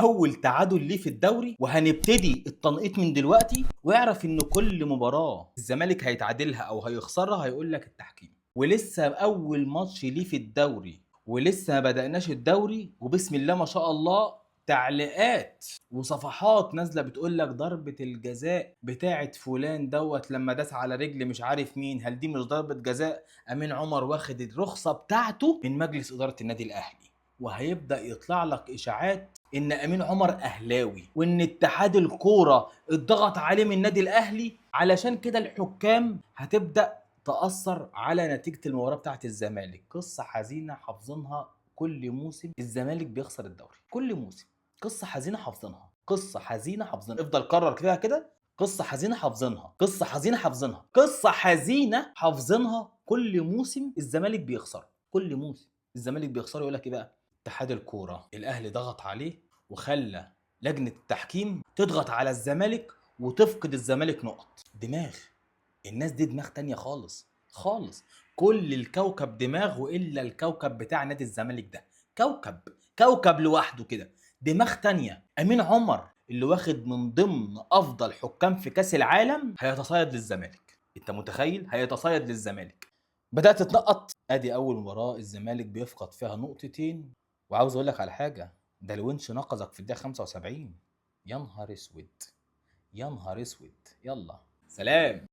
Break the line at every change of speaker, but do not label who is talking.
اول تعادل ليه في الدوري، وهنبتدي التنقيط من دلوقتي. واعرف ان كل مباراة الزمالك هيتعادلها او هيخسرها هيقول لك التحكيم. ولسه اول ماتش ليه في الدوري، ولسه ما بدأناش الدوري، وبسم الله ما شاء الله تعليقات وصفحات نازله بتقول لك ضربه الجزاء بتاعه فلان دوت لما داس على رجل مش عارف مين، هل دي مش ضربه جزاء؟ امين عمر واخد الرخصة بتاعته من مجلس ادارة النادي الاهلي، وهيبدا يطلع لك اشاعات ان امين عمر اهلاوي، وان اتحاد الكورة اتضغط عليه من النادي الاهلي، علشان كده الحكام هتبدا تاثر على نتيجة المباراة بتاعه الزمالك. قصة حزينة حافظينها، كل موسم الزمالك بيخسر الدوري، كل موسم قصة حزينة حافظينها، قصة حزينة حافظينها. افضل كرر كده كده، قصة حزينة حافظينها، قصة حزينة حافظينها، قصة حزينة حافظينها. كل موسم الزمالك بيخسر، كل موسم الزمالك بيخسر. يقول لك ايه بقى؟ اتحاد الكورة الاهلي ضغط عليه وخلى لجنة التحكيم تضغط على الزمالك وتفقد الزمالك نقط. دماغ الناس دي دماغ تانية خالص خالص. كل الكوكب دماغ، والا الكوكب بتاع نادي الزمالك ده كوكب، كوكب لوحده كده، دماغ تانية. امين عمر اللي واخد من ضمن افضل حكام في كاس العالم هيتصيد للزمالك، انت متخيل؟ هيتصيد للزمالك. بدات تتنقط. ادي اول مباراة الزمالك بيفقد فيها نقطتين. وعاوز اقول لك على حاجة، ده الونش نقزك في الدقيقة 75. يا نهار اسود، يا نهار اسود. يلا سلام.